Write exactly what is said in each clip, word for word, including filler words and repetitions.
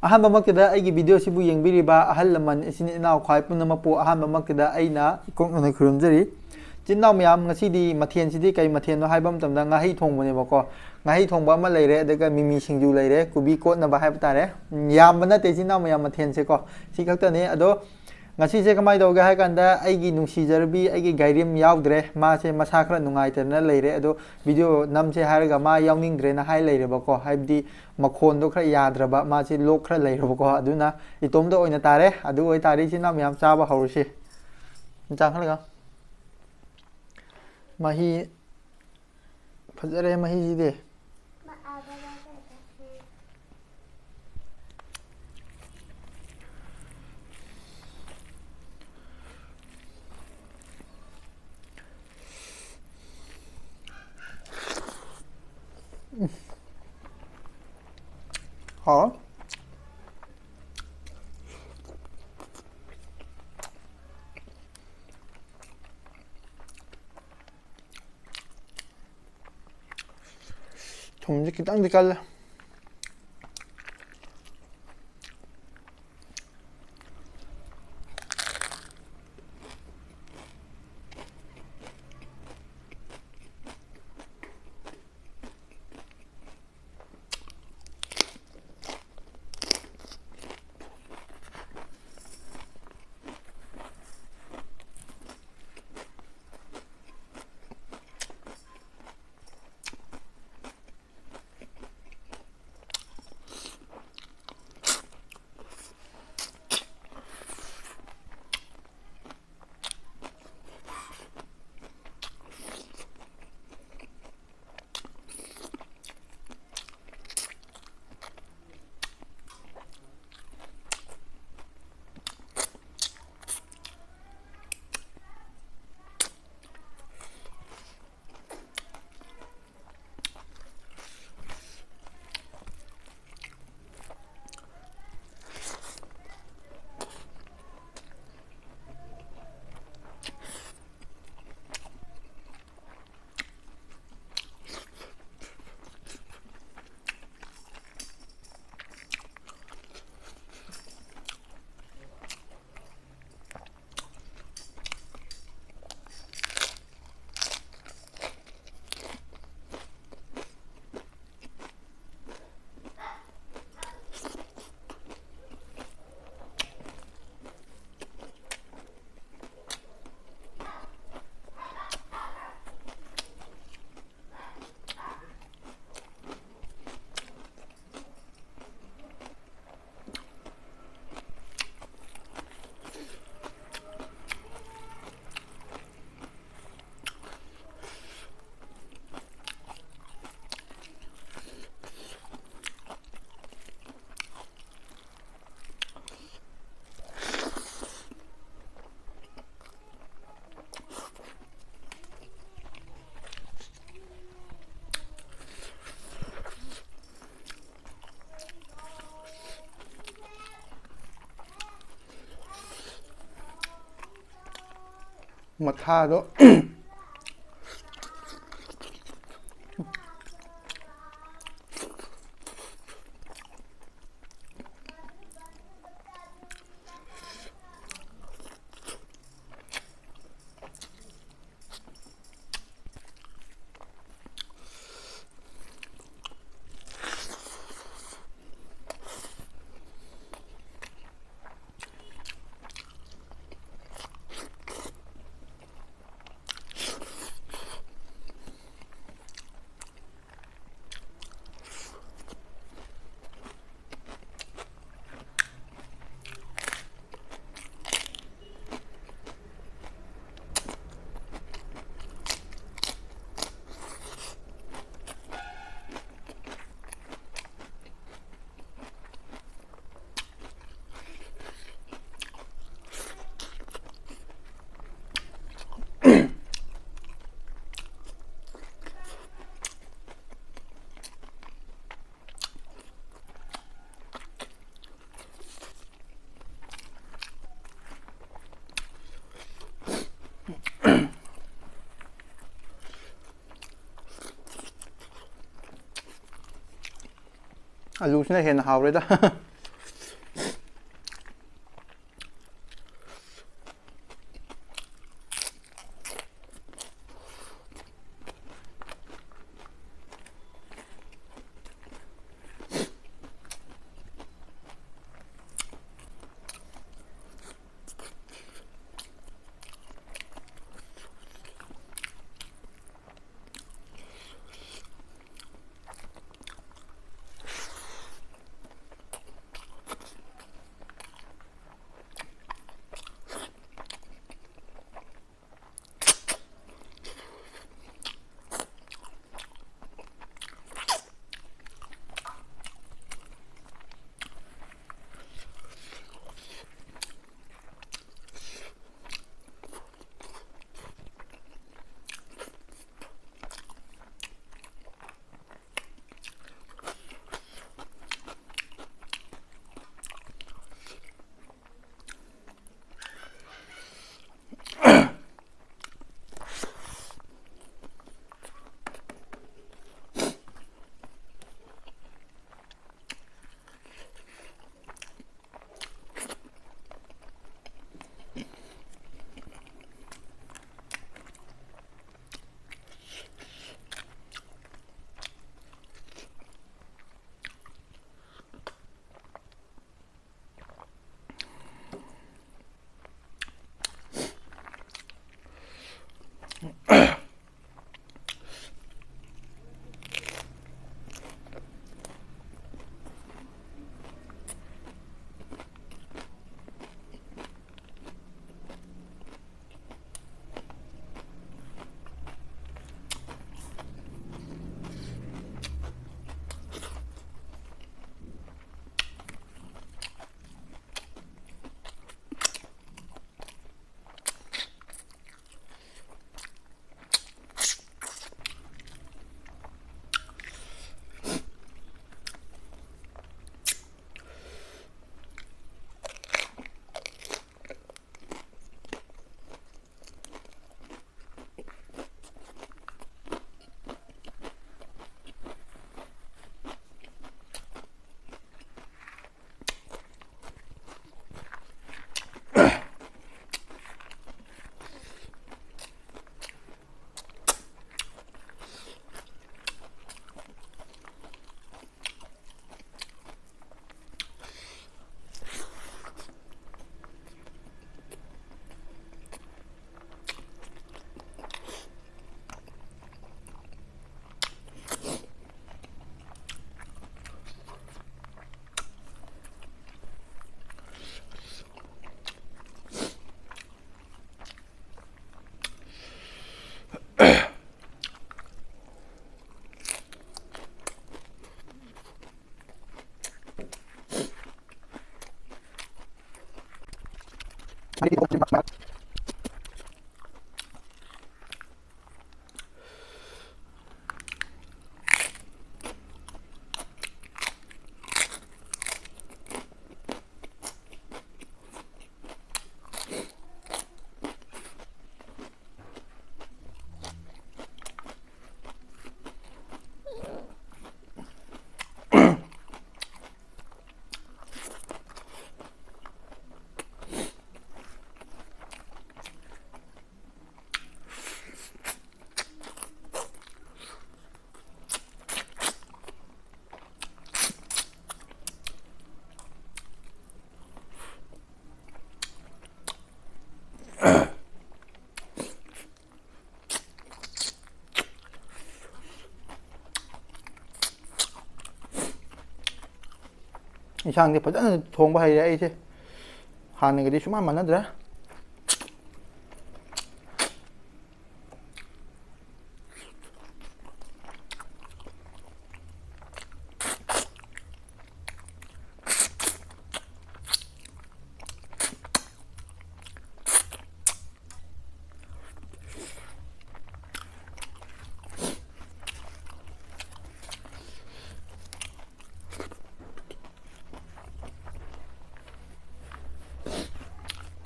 ꯑꯍꯥꯟꯕꯃꯛꯇꯗ ꯑꯩꯒꯤ ꯚꯤꯗꯤꯑꯣꯁꯤꯕꯨ ꯌꯦꯡꯕꯤꯔꯤꯕ ꯑꯍꯜ ꯂꯃꯟ, ꯏꯆꯤꯟ ꯏꯅꯥꯎ ꯈ꯭ꯋꯥꯏ ꯄꯨꯝꯅꯃꯛꯄꯨ ꯑꯍꯥꯟꯕꯃꯛꯇꯗ ꯑꯩꯅ ꯏꯀꯣꯛꯅꯅ ꯈꯨꯔꯨꯝꯖꯔꯤ꯫ ꯏꯆꯤꯟ ꯏꯅꯥꯎ ꯃꯌꯥꯝ, ꯉꯁꯤꯗꯤ ꯃꯊꯦꯜꯁꯤꯗꯤ ꯀꯩ ꯃꯊꯦꯜꯅꯣ ꯍꯥꯏꯕ ꯃꯇꯝꯗ ꯉꯥꯍꯩ ꯊꯣꯡꯕꯅꯦꯕꯀꯣ꯫ ꯉꯥꯍꯩ ꯊꯣꯡꯕ ꯑꯃ ꯂꯩꯔꯦ, ꯑꯗꯨꯒ ꯃꯤꯃꯤ ꯁꯤꯡꯖꯨ ꯂꯩꯔꯦ, ꯀꯣꯕꯤ ꯀꯣꯠꯅꯕ ꯍꯥꯏꯕ ꯇꯥꯔꯦ꯫ ꯎꯝ, ꯌꯥꯝꯕ ꯅꯠꯇꯦ ꯏꯆꯤꯟ ꯏꯅꯥꯎ ꯃꯌꯥꯝ ꯃꯊꯦꯜꯁꯦꯀꯣ, ꯁꯤ ꯈꯛꯇꯅꯤ꯫ ꯑꯗꯣ ꯉꯁꯤꯁꯦ ꯀꯃꯥꯏꯅ ꯇꯧꯒꯦ ꯍꯥꯏ ꯀꯥꯟꯗ, ꯑꯩꯒꯤ ꯅꯨꯡꯁꯤꯖꯔꯕꯤ, ꯑꯩꯒꯤ ꯒꯥꯏꯔꯤꯝ ꯌꯥꯎꯗ꯭ꯔꯦ, ꯃꯥꯁꯦ ꯃꯁꯥ ꯈꯔ ꯅꯨꯡꯉꯥꯏꯇꯗꯅ ꯂꯩꯔꯦ꯫ ꯑꯗꯣ ꯚꯤꯗꯤꯑꯣ ꯅꯝꯁꯦ ꯍꯥꯏꯔꯒ ꯃꯥ ꯌꯥꯎꯅꯤꯡꯗ꯭ꯔꯦꯅ ꯍꯥꯏ ꯂꯩꯔꯦꯕꯀꯣ, ꯍꯥꯏꯕꯗꯤ ꯃꯈꯣꯟꯗꯣ ꯈꯔ ꯌꯥꯗ꯭ꯔꯕ, ꯃꯥꯁꯦ ꯂꯣꯛ ꯈꯔ ꯂꯩꯔꯕꯀꯣ, ꯑꯗꯨꯅ ꯏꯇꯣꯝꯇ ꯑꯣꯏꯅ ꯇꯥꯔꯦ꯫ ꯑꯗꯨ ꯑꯣꯏꯇꯥꯔꯗꯤ ꯏꯆꯤꯟ ꯏꯅꯥꯎ ꯃꯌꯥꯝ ꯆꯥꯕ ꯍꯧꯔꯁꯤ꯫ ꯆꯥꯈꯠꯂꯒ ꯃꯍꯤ ꯐꯖꯔꯦ ꯃꯍꯤꯁꯤꯗꯤ꯫ ꯍꯥꯎ꯫ ꯊꯨꯝꯁꯦ ꯈꯤꯇꯪꯗꯤ ꯀꯜꯂꯦ꯫ ꯃꯊꯥꯗꯣ꯫ ꯑꯂꯨꯁꯤꯅ ꯍꯦꯟꯅ ꯍꯥꯎꯔꯦꯗ꯫ ꯏꯟꯁꯥꯡꯗꯤ ꯐꯖꯅ ꯊꯣꯡꯕ ꯍꯩꯔꯦ ꯑꯩꯁꯦ, ꯍꯥꯟꯅꯒꯗꯤ ꯁꯨꯃꯥꯟ ꯃꯥꯟꯅꯗ꯭ꯔꯦ꯫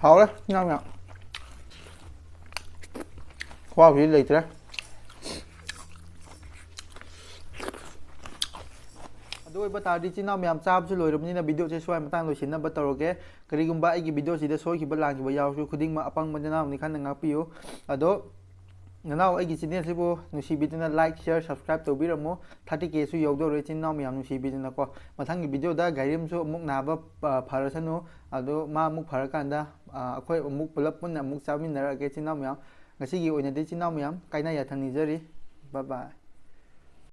ꯍꯥꯎꯔꯦ ꯏꯟꯖꯥꯡ ꯃꯌꯥꯝ꯫ ꯈꯨꯍꯥꯎꯁꯤꯗꯤ ꯂꯩꯇ꯭ꯔꯦ꯫ ꯑꯗꯨ ꯑꯣꯏꯕ ꯇꯥꯔꯗꯤ, ꯏꯆꯤꯟ ꯏꯅꯥꯎ ꯃꯌꯥꯝ, ꯆꯥꯕꯁꯨ ꯂꯣꯏꯔꯕꯅꯤꯅ video ꯁꯦ ꯁ꯭ꯋꯥꯏ ꯃꯇꯥꯡ ꯂꯣꯏꯁꯤꯟꯅꯕ ꯇꯧꯔꯒꯦ꯫ ꯀꯔꯤꯒꯨꯝꯕ ꯑꯩꯒꯤ video ꯁꯤꯗ ꯁꯣꯏꯈꯤꯕ ꯂꯥꯟꯈꯤꯕ ꯌꯥꯎꯔꯁꯨ, ꯈꯨꯗꯤꯡꯃꯛ ꯑꯄꯪꯕ ꯅꯅꯥꯎꯅꯤ ꯈꯟꯅ ꯉꯥꯛꯄꯤꯌꯨ꯫ ꯑꯗꯣ ꯅꯅꯥꯎ ꯑꯩꯒꯤ channel ꯁꯤꯕꯨ ꯅꯨꯡꯁꯤꯕꯤꯗꯨꯅ like, share, subscribe ꯇꯧꯕꯤꯔꯝꯃꯨ꯫ Thirty K ꯁꯨ ꯌꯧꯗꯧꯔꯦ ꯏꯆꯤꯟ ꯏꯅꯥꯎ ꯃꯌꯥꯝ ꯅꯨꯡꯁꯤꯕꯤꯗꯨꯅꯀꯣ꯫ ꯃꯊꯪꯒꯤ video ꯗ ꯒꯥꯏꯔꯤꯝꯁꯨ ꯑꯃꯨꯛ ꯅꯥꯕ, ꯑ, ꯐꯔꯁꯅꯨ꯫ ꯑꯗꯣ ꯃꯥ ꯑꯃꯨꯛ ꯐꯔꯀꯥꯟꯗ, ꯑ, ꯑꯩꯈꯣꯏ ꯑꯃꯨꯛ ꯄꯨꯂꯞ ꯄꯨꯟꯅ ꯑꯃꯨꯛ ꯆꯥꯃꯤꯟꯅꯔꯛꯑꯒꯦ ꯏꯆꯤꯟ ꯏꯅꯥꯎ ꯃꯌꯥꯝ꯫ ꯉꯁꯤꯒꯤ ꯑꯣꯏꯅꯗꯤ ꯏꯆꯤꯟ ꯏꯅꯥꯎ ꯃꯌꯥꯝ ꯀꯥꯏꯅ ꯌꯥꯊꯪ ꯅꯤꯖꯔꯤ꯫ Bye bye꯫